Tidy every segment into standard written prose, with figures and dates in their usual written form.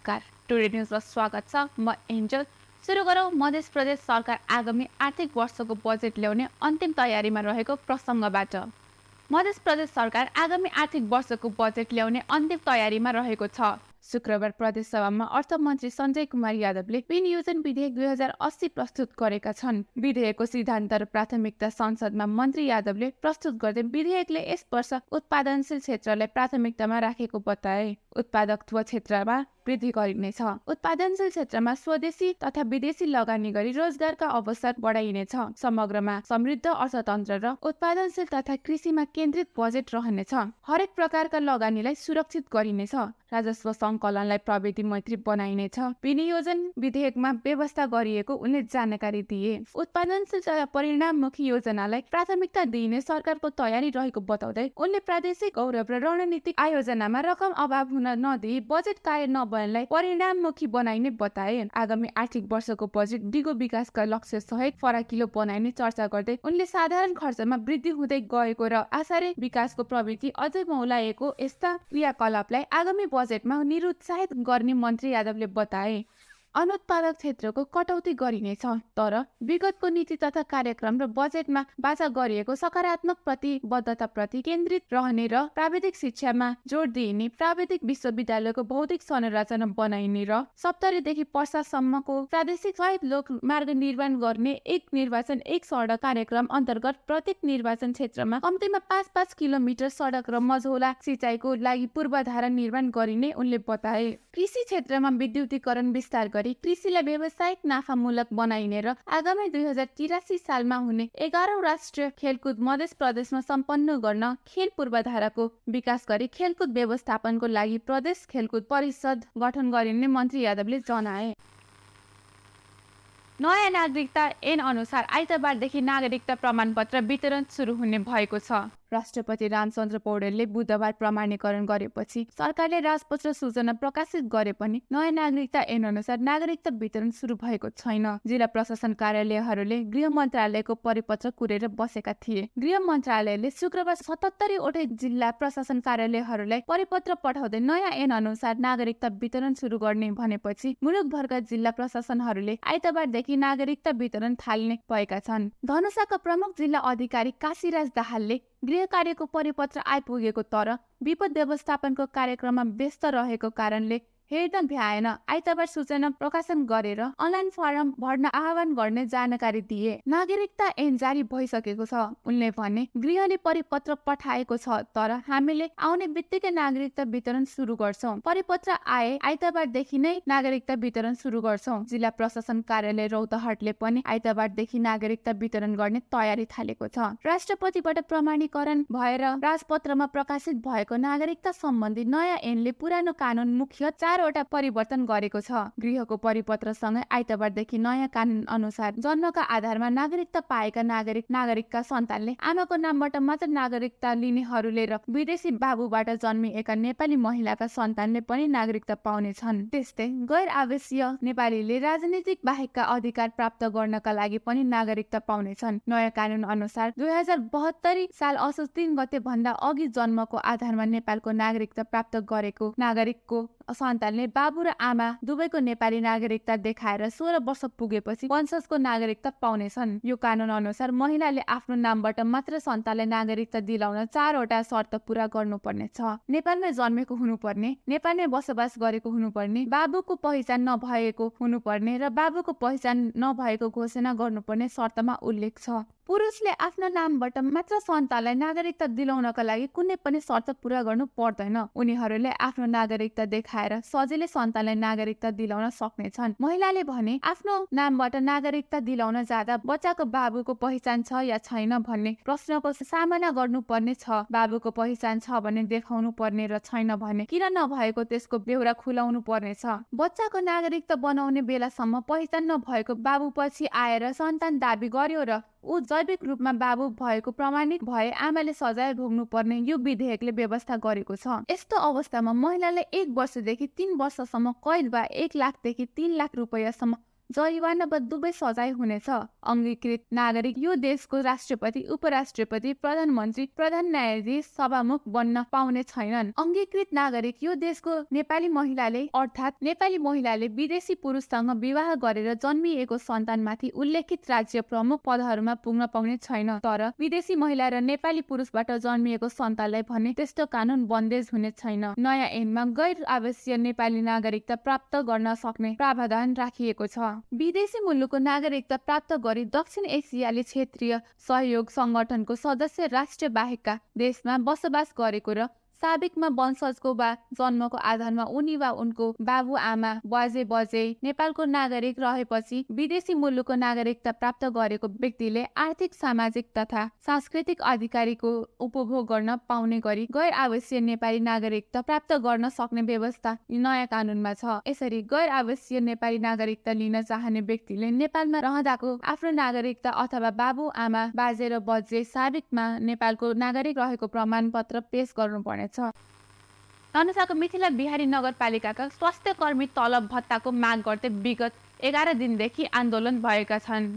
नमस्कार, टुडे न्यूजमा स्वागत छ। म एन्जल। सुरु गरौँ मध्य प्रदेश सरकार आगामी आर्थिक वर्षको बजेट ल्याउने अन्तिम तयारीमा रहेको प्रसङ्गबाट। मध्य प्रदेश सरकार आगामी आर्थिक वर्षको बजेट ल्याउने अन्तिम तयारीमा रहेको छ। शुक्रबार प्रदेश सभामा अर्थमन्त्री सञ्जय कुमार यादवले विनियोजन विधेयक 2080 प्रस्तुत गरेका छन्। विधेयकको सिद्धान्त र प्राथमिकता संसदमा मन्त्री यादवले प्रस्तुत गर्दै विधेयकले यस वर्ष उत्पादनशील क्षेत्रलाई प्राथमिकतामा राखेको बताए। उत्पादकत्व क्षेत्रमा वृद्धि गरिनेछ। उत्पादनशील क्षेत्रमा स्वदेशी तथा विदेशी लगानी गरी रोजगारका अवसर बढाइनेछ। समग्रमा समृद्ध अर्थतन्त्र र उत्पादनशील तथा कृषिमा केन्द्रित बजेट रहनेछ। हरेक प्रकारका लगानीलाई सुरक्षित गरिनेछ। राजस्व सङ्कलनलाई प्रविधि मैत्री बनाइनेछ। विनियोजन विधेयकमा व्यवस्था गरिएको उनले जानकारी दिए। उत्पादनशील तथा परिणाममुखी योजनालाई प्राथमिकता दिइने सरकारको तयारी रहेको बताउँदै उनले प्रादेशिक गौरव र रणनीतिक आयोजनामा रकम अभाव हुन नदिई बजेट कार्य नबनलाई परिणाममुखी बनाइने बताए। आगामी आर्थिक वर्षको बजेट दिगो विकासका लक्ष्य सहित फराकिलो बनाइने चर्चा गर्दै उनले साधारण खर्चमा वृद्धि हुँदै गएको र आशारे विकासको प्रवृत्ति अझै मौलाएको यस्ता क्रियाकलापलाई आगामी बजेटमा निरुत्साहित गर्ने मन्त्री यादवले बताए। अनुत्पादक क्षेत्रको कटौती गरिनेछ, तर विगतको नीति तथा कार्यक्रम र बजेटमा बाचा गरिएको सकारात्मक प्रतिबद्धताप्रति केन्द्रित रहने र प्राविधिक शिक्षामा जोड दिइने, प्राविधिक विश्वविद्यालयको भौतिक संरचना बनाइने र 70देखि पर्सासम्मको प्रादेशिक स्वायत्त लोक मार्ग निर्माण गर्ने एक निर्वाचन एक सडक कार्यक्रम अन्तर्गत प्रत्येक निर्वाचन क्षेत्रमा कम्तीमा 5-5 किलोमिटर सडक र मझौला सिँचाइको लागि पूर्वाधार निर्माण गरिने उनले बताए। कृषि क्षेत्रमा विद्युतीकरण विस्तार गरी कृषिलाई व्यावसायिक नाफामूलक बनाइने र आगामी 2083 सालमा हुने 11औं राष्ट्रिय खेलकुद मध्य प्रदेशमा सम्पन्न गर्न खेल पूर्वाधारको विकास गरी खेलकुद व्यवस्थापनको लागि प्रदेश खेलकुद परिषद गठन गरिने मन्त्री यादवले जनाए। नयाँ नागरिकता ऐन अनुसार आइतबारदेखि नागरिकता प्रमाणपत्र वितरण सुरु हुने भएको छ। राष्ट्रपति रामचन्द्र पौडेलले बुधबार प्रमाणीकरण गरेपछि सरकारले राजपत्र सूचना प्रकाशित गरे पनि नयाँ नागरिकता ऐन अनुसार नागरिकता वितरण सुरु भएको छैन। जिल्ला प्रशासन कार्यालयहरूले गृह मन्त्रालयको परिपत्र कुरेर बसेका थिए। गृह मन्त्रालयले शुक्रबार 77 वटै जिल्ला प्रशासन कार्यालयहरूलाई परिपत्र पठाउँदै नयाँ ऐन अनुसार नागरिकता वितरण सुरु गर्ने भनेपछि मुलुकभरका जिल्ला प्रशासनहरूले आइतबारदेखि नागरिकता वितरण थाल्ने भएका छन्। धनुषाका प्रमुख जिल्ला अधिकारी काशीराज दाहालले गृह कार्यको परिपत्र आइपुगेको तर विपद व्यवस्थापनको कार्यक्रममा व्यस्त रहेको कारणले हेर्न भ्याएन आइतबार सूचना प्रकाशन गरेर अनलाइन फर्म भर्न आह्वान गर्ने जानकारी दिए। नागरिकता ऐन जारी भइसकेको छ। उनले भने गृहले परिपत्र पठाएको छ, तर हामीले आउने बित्तिकै नागरिकता वितरण सुरु गर्छौं। परिपत्र आए आइतबारदेखि नै नागरिकता वितरण सुरु गर्छौं। जिल्ला प्रशासन कार्यालय रौतहटले पनि आइतबारदेखि नागरिकता वितरण गर्ने तयारी थालेको छ। राष्ट्रपतिबाट प्रमाणीकरण भएर राजपत्रमा प्रकाशित भएको नागरिकता सम्बन्धी नयाँ ऐनले पुरानो कानून मुख्य 4वटा परिवर्तन गरेको छ। गृहको परिपत्रसँगै आइतबारदेखि नयाँ कानून अनुसार जन्मका आधारमा नागरिकता पाएका नागरिकका सन्तानले आमाको नामबाट मात्र नागरिकता लिनेहरूले र विदेशी बाबुबाट जन्मिएका नेपाली महिलाका सन्तानले पनि नागरिकता पाउने छन्। त्यस्तै गैर आवासीय नेपालीले राजनीतिक बाहेकका अधिकार प्राप्त गर्नका लागि पनि नागरिकता पाउनेछन्। नयाँ कानून अनुसार 2072 साल असोज 3 गते भन्दा अघि जन्मको आधारमा नेपालको नागरिकता प्राप्त गरेको नागरिकको सन्तानले बाबु र आमा दुवैको नेपाली नागरिकता देखाएर 16 वर्ष पुगेपछि वंशजको नागरिकता पाउनेछन्। यो कानून अनुसार महिलाले आफ्नो नामबाट मात्र सन्तानलाई नागरिकता दिलाउन 4वटा शर्त पूरा गर्नुपर्ने छ। नेपालमै जन्मेको हुनुपर्ने, नेपालमै बसोबास गरेको हुनुपर्ने, बाबुको पहिचान नभएको हुनुपर्ने र बाबुको पहिचान नभएको घोषणा गर्नुपर्ने शर्तमा उल्लेख छ। पुरुषले आफ्नो नामबाट मात्र सन्तानलाई नागरिकता दिलाउनका लागि कुनै पनि शर्त पूरा गर्नु पर्दैन। उनीहरूले आफ्नो नागरिकता देखाएर सजिलै सन्तानलाई नागरिकता दिलाउन सक्नेछन्। महिलाले भने आफ्नो नामबाट नागरिकता दिलाउन जाँदा बच्चाको बाबुको पहिचान छ या छैन भन्ने प्रश्नको सामना गर्नुपर्ने छ। बाबुको पहिचान छ भने देखाउनु पर्ने र छैन भने किन नभएको त्यसको बेहोरा खुलाउनु पर्ने छ। बच्चाको नागरिकता बनाउने बेलासम्म पहिचान नभएको बाबु पछि आएर सन्तान दाबी गर्यो र ऊ जैविक रूपमा बाबु भएको प्रमाणित भए आमाले सजाय भोग्नु पर्ने यो विधेयकले व्यवस्था गरेको छ। यस्तो अवस्थामा महिलाले 1 वर्षदेखि 3 वर्षसम्म कैद वा 1 लाखदेखि 3 लाख रुपैयाँसम्म जरिवाना वा दुवै सजाय हुनेछ। अङ्गीकृत नागरिक यो देशको राष्ट्रपति, उपराष्ट्रपति, प्रधानमन्त्री, प्रधान न्यायाधीश, सभामुख बन्न पाउने छैनन्। अङ्गीकृत नागरिक यो देशको नेपाली महिलाले विदेशी पुरुषसँग विवाह गरेर जन्मिएको सन्तानमाथि उल्लेखित राज्य प्रमुख पदहरूमा पुग्न पाउने छैन। तर विदेशी महिला र नेपाली पुरुषबाट जन्मिएको सन्तानलाई भने त्यस्तो कानून बन्देज हुने छैन। नयाँ ऐनमा गैर आवासीय नेपाली नागरिकता प्राप्त गर्न सक्ने प्रावधान राखिएको छ। विदेशी मुलुकको नागरिकता प्राप्त गरी दक्षिण एसियाली क्षेत्रीय सहयोग संगठनको सदस्य राष्ट्र बाहेकका देशमा बसोबास गरेको र साबिकमा वंशजको वा जन्मको आधारमा उनी वा उनको बाबु आमा बाजे बजे नेपालको नागरिक रहेपछि विदेशी मुलुकको नागरिकता प्राप्त गरेको व्यक्तिले आर्थिक, सामाजिक तथा सांस्कृतिक अधिकारको उपभोग गर्न पाउने गरी गैर आवासीय नेपाली नागरिकता प्राप्त गर्न सक्ने व्यवस्था नयाँ कानूनमा छ। यसरी गैर आवासीय नेपाली नागरिकता लिन चाहने व्यक्तिले नेपालमा रहँदाको आफ्नो नागरिकता अथवा बाबु आमा बाजे र बजे साबिकमा नेपालको नागरिक रहेको प्रमाणपत्र पेश गर्नुपर्ने अनुसारको मिथिला बिहारी नगरपालिकाका स्वास्थ्य कर्मी तलब भत्ताको माग गर्दै विगत 11 दिनदेखि आन्दोलन भएका छन्।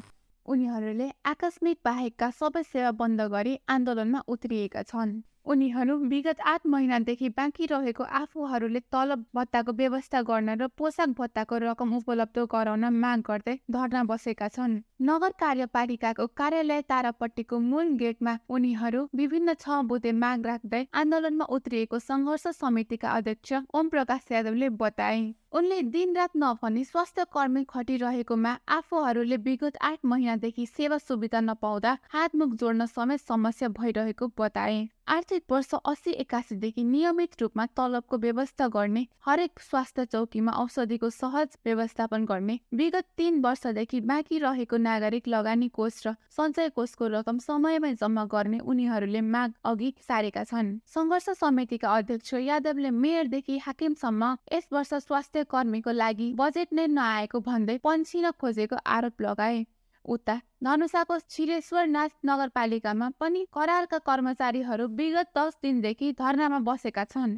उनीहरूले आकस्मिक बाहेकका सबै सेवा बन्द गरी आन्दोलनमा उत्रिएका छन्। उनीहरू विगत 8 महिनादेखि बाँकी रहेको आफूहरूले तलब भत्ताको व्यवस्था गर्न र पोसाक भत्ताको रकम उपलब्ध गराउन माग गर्दै धरना बसेका छन्। नगर कार्यपालिकाको कार्यालय तारापट्टिको मूल गेटमा उनीहरू विभिन्न 6 बुँदे माग राख्दै आन्दोलनमा उत्रिएको सङ्घर्ष समितिका अध्यक्ष ओम प्रकाश यादवले बताए। उनले दिनरात नभनी स्वास्थ्य कर्मी खटिरहेकोमा आफूहरूले विगत 8 महिनादेखि सेवा सुविधा नपाउँदा हातमुख जोड्न समेत समस्या भइरहेको बताए। आर्थिक वर्ष 80-81 देखि नियमित रूपमा तलबको व्यवस्था गर्ने, हरेक स्वास्थ्य चौकीमा औषधिको सहज व्यवस्थापन गर्ने, विगत 3 वर्षदेखि बाँकी रहेको नागरिक लगानी कोष र सञ्चय कोषको रकम समयमै जम्मा गर्ने उनीहरूले माग अघि सारेका छन्। सङ्घर्ष समितिका अध्यक्ष यादवले मेयरदेखि हाकिमसम्म यस वर्ष स्वास्थ्य कर्मीको लागि बजेट नै नआएको भन्दै पन्सिन खोजेको आरोप लगाए। उता धनुषाको छिरेश्वरनाथ नगरपालिकामा पनि करारका कर्मचारीहरू विगत 10 दिनदेखि धरनामा बसेका छन्।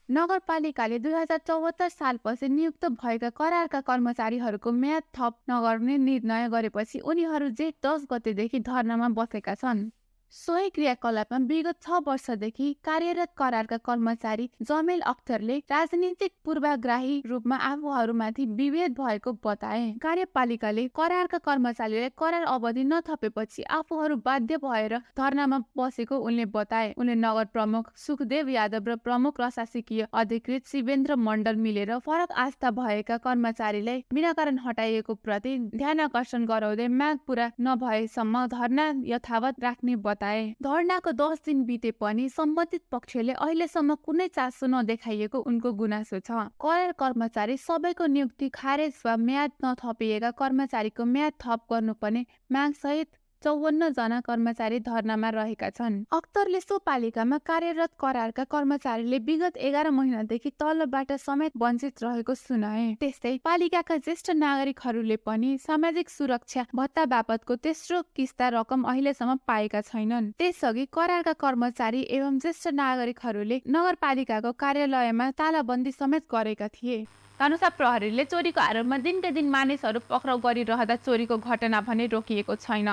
नगरपालिकाले 2074 सालपछि नियुक्त भएका करारका कर्मचारीहरूको म्याद थप नगर्ने निर्णय गरेपछि उनीहरू जेठ 10 गतेदेखि धरनामा बसेका छन्। सोही क्रियाकलापमा विगत 6 वर्षदेखि कार्यरत करारका कर्मचारी जमेल अख्तरले राजनीतिक पूर्वाग्राही रूपमा आफूहरूमाथि विभेद भएको बताए। कार्यपालिकाले करारका कर्मचारीलाई करार अवधि नथपेपछि आफूहरू बाध्य भएर धरनामा बसेको उनले बताए। उनले नगर प्रमुख सुखदेव यादव र प्रमुख प्रशासकीय अधिकृत शिवेन्द्र मण्डल मिलेर फरक आस्था भएका कर्मचारीलाई बिनाकारण हटाइएको प्रति ध्यान आकर्षण गराउँदै माग पूरा नभएसम्म धरना यथावत राख्ने धरनाको 10 दिन बिते पनि सम्बन्धित पक्षले अहिलेसम्म कुनै चासो नदेखाइएको उनको गुनासो छ। करार कर्मचारी सबैको नियुक्ति खारेज वा म्याद नथपिएका कर्मचारीको म्याद थप गर्नुपर्ने माग सहित 54 जना कर्मचारी धरनामा रहेका छन्। अख्तरले सो पालिकामा कार्यरत करारका कर्मचारीले विगत 11 महिनादेखि तलबबाट समेत वञ्चित रहेको सुनाए। त्यस्तै पालिकाका ज्येष्ठ नागरिकहरूले पनि सामाजिक सुरक्षा भत्ता बापतको तेस्रो किस्ता रकम अहिलेसम्म पाएका छैनन्। त्यसअघि करारका कर्मचारी एवं ज्येष्ठ नागरिकहरूले नगरपालिकाको कार्यालयमा तालाबन्दी समेत गरेका थिए। धनुषा प्रहरीले चोरीको आरोपमा दिनका दिन मानिसहरू पक्राउ गरिरहँदा चोरीको घटना भने रोकिएको छैन।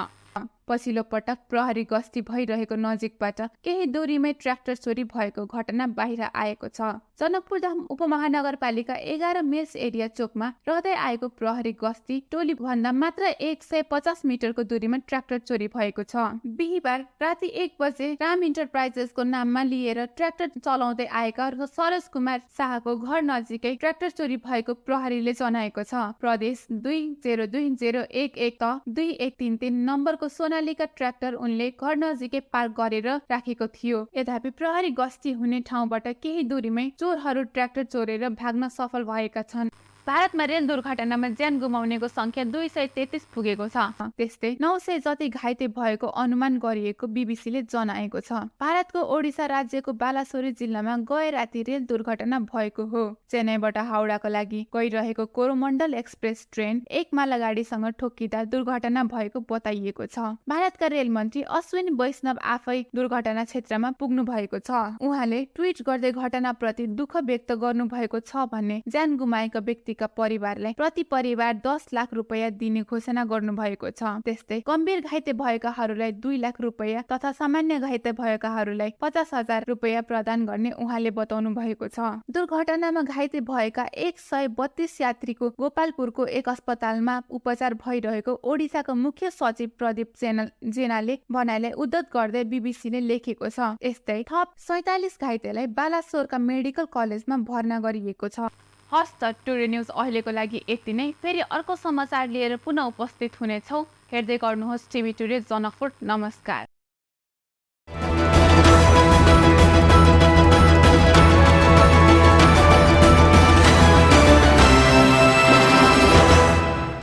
पछिल्लो पटक प्रहरी गस्ती भइरहेको नजिकबाट केही दूरीमै ट्र्याक्टर चोरी भएको घटना बाहिर आएको छ। जनकपुर धाम उपमहानगरपालिका 11 मिल्स एरिया चोकमा रहँदै आएको प्रहरी गस्ती टोली भन्दा मात्र 150 मिटरको दूरीमा ट्र्याक्टर चोरी भएको छ। बिहिबार राति 1 बजे राम इन्टरप्राइजेसको नाममा लिएर ट्र्याक्टर चलाउँदै आएका सरोज कुमार शाहको घर नजिकै ट्र्याक्टर चोरी भएको प्रहरीले जनाएको छ। प्रदेश 202011 त 2133 नम्बरको सोनालीका ट्र्याक्टर उनले घर नजिकै पार्क गरेर राखेको थियो। यद्यपि प्रहरी गस्ती हुने ठाउँबाट केही दूरीमै चोरहरू ट्र्याक्टर चोरेर भाग्न सफल भएका छन्। भारतमा रेल दुर्घटनामा ज्यान गुमाउनेको संख्या 233 पुगेको छ। त्यस्तै 900 जति घाइते भएको अनुमान गरिएको बीबीसीले जनाएको छ। भारतको ओडिसा राज्यको बालासोरी जिल्लामा गए राति रेल दुर्घटना भएको हो। चेन्नईबाट हाउडाको लागि गइरहेको कोरोमण्डल एक्सप्रेस ट्रेन एक मालगाडीसँग ठोक्किँदा दुर्घटना भएको बताइएको छ। भारतका रेल मन्त्री अश्विनी वैष्णव आफै दुर्घटना क्षेत्रमा पुग्नु भएको छ। उहाँले ट्विट गर्दै घटनाप्रति दुःख व्यक्त गर्नु भएको छ भन्ने ज्यान गुमाएका व्यक्ति दुखेका परिवारलाई प्रति परिवार 10 लाख रुपैयाँ दिने घोषणा गर्नुभएको छ। त्यस्तै गम्भीर घाइते भएकाहरूलाई 2 लाख रुपैयाँ तथा सामान्य घाइते भएकाहरूलाई 50,000 रुपैयाँ प्रदान गर्ने उहाँले बताउनु भएको छ। दुर्घटनामा घाइते भएका 132 यात्रीको गोपालपुरको एक अस्पतालमा उपचार भइरहेको ओडिसाको मुख्य सचिव प्रदीप जेनाले भनाइलाई उद्धत गर्दै बीबीसीले लेखेको छ। यस्तै थप 47 घाइतेलाई बालासोरका मेडिकल कलेजमा भर्ना गरिएको छ। हस्त टुडे न्युज अहिलेको लागि यति नै। फेरि अर्को समाचार लिएर पुनः उपस्थित हुनेछौँ। हेर्दै गर्नुहोस् टिभी टुडे जनकपुर। नमस्कार।